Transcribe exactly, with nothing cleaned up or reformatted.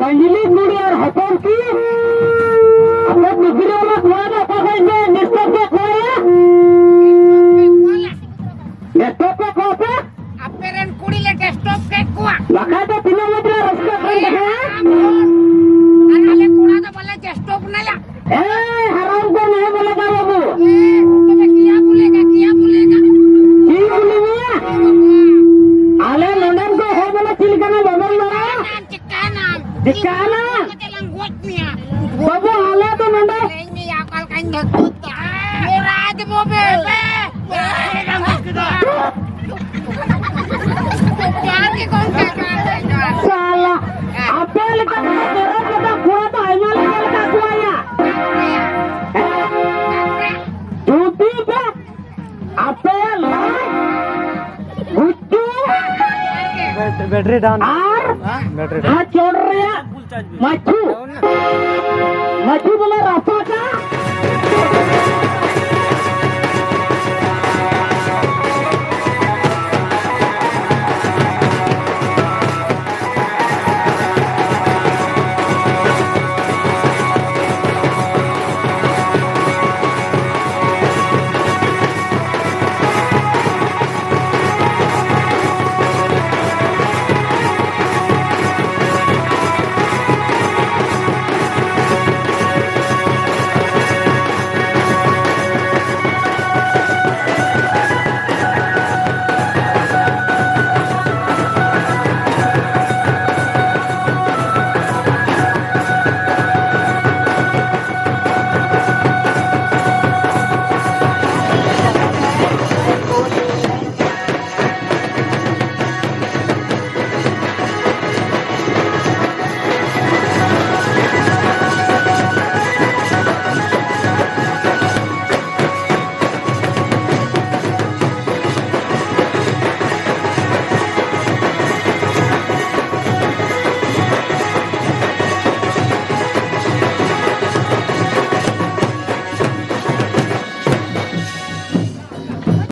ᱟᱸᱡᱞᱤ ᱱᱩᱲᱤ ᱟᱨ ᱦᱚᱯᱚᱱ ᱠᱤ? ᱟᱯᱮ ᱯᱩᱠᱷᱨᱤ ᱵᱟᱞᱟ ᱠᱚᱲᱟ ᱫᱚ ᱚᱠᱟ ᱠᱷᱚᱱ ᱯᱮ ᱱᱤᱥᱛᱚᱯ ᱠᱮᱫ ᱠᱚᱣᱟ? ᱱᱤᱥᱛᱚᱯ ᱠᱮᱫ ᱠᱚᱣᱟ ᱯᱮ? ᱟᱯᱮ ᱨᱮᱱ ᱠᱩᱲᱤ ᱞᱮ ᱰᱮᱥᱴᱚᱯ ᱠᱮᱫ ᱠᱚᱣᱟ᱾ ᱵᱟᱠᱷᱟᱡ ᱫᱚ ᱛᱤᱱᱟᱹᱜ ᱢᱚᱡᱽ ᱨᱮ ᱨᱟᱹᱥᱠᱟᱹ ᱠᱟᱱ ᱛᱟᱦᱮᱸ᱾ ᱟᱨ ᱟᱞᱮ ᱠᱚᱲᱟ ᱫᱚ ᱵᱟᱞᱮ ᱰᱮᱥᱴᱚᱯ ᱱᱟᱭᱟ᱾ ᱮ, ᱦᱟᱨᱟᱢ ᱠᱚ ᱱᱮᱦᱮ ᱵᱚᱞᱮ ᱠᱟ ᱵᱟᱹᱵᱩ᱾ ᱮ, ᱛᱚᱵᱮ ᱠᱤᱭᱟ ᱵᱚᱞᱮᱜᱟ, ᱠᱤᱭᱟ ᱵᱚᱞᱮᱜᱟ᱾ ᱪᱮᱫ ᱵᱚᱞᱮ ᱢᱮᱭᱟ? ᱟᱞᱮ ᱱᱚᱰᱮᱱ ᱠᱚ ᱦᱚᱲ ᱵᱚᱞᱮ ᱪᱮᱫ ᱞᱮᱠᱟᱱᱟ ᱵᱟᱵᱚᱱ ᱵᱟᱲᱟᱭᱟ? ᱪᱤᱠᱟᱹᱱᱟᱢ? ᱪᱤᱠᱟᱹᱱᱟ? ᱠᱟᱛᱮ ᱞᱟᱝ ᱜᱚᱡ ᱢᱮᱭᱟ᱾ ᱵᱟᱹᱵᱩ, ᱟᱞᱮ ᱫᱚ ᱱᱚᱰᱮ ᱞᱟᱹᱭ ᱢᱮᱭᱟ, ᱚᱠᱟ ᱞᱮᱠᱟᱧ ᱵᱷᱟᱹᱜᱤ ᱫᱟ᱾ ᱮ, ᱨᱟᱡᱽ ᱵᱟᱹᱵᱩ᱾ ᱡᱚᱦᱟᱨ ᱜᱮ ᱜᱚᱢᱠᱮ, ᱡᱚᱦᱟᱨ ᱜᱮ, ᱡᱚᱦᱟᱨ ᱜᱮ᱾ ᱥᱟᱞᱟ, ᱟᱯᱮ ᱞᱮᱠᱟ ᱛᱮ ᱡᱮᱨᱮᱫ ᱠᱟᱛᱮ ᱠᱚᱲᱟ ᱫᱚ ᱟᱭᱢᱟ ᱞᱮᱠᱟ ᱞᱮᱠᱟ ᱠᱚᱣᱟᱭᱟ᱾ ᱡᱩᱫᱤ ᱯᱮ ᱟᱯᱮᱭᱟᱜ ᱞᱟᱡ, ᱜᱩᱪᱩ ᱵᱮᱴ-, ᱵᱮᱴᱨᱤ ᱰᱟᱣᱩᱱ᱾ ᱟᱨ ᱵᱮᱴᱨᱤ ᱰᱟᱣᱩᱱ᱾ ᱦᱟ ᱪᱚᱴ ᱨᱮᱭᱟᱜ ᱢᱟᱹᱪᱷᱩ, ᱢᱟᱹᱪᱷᱩ ᱵᱚᱞᱮ ᱨᱟᱯᱟᱜᱟ᱾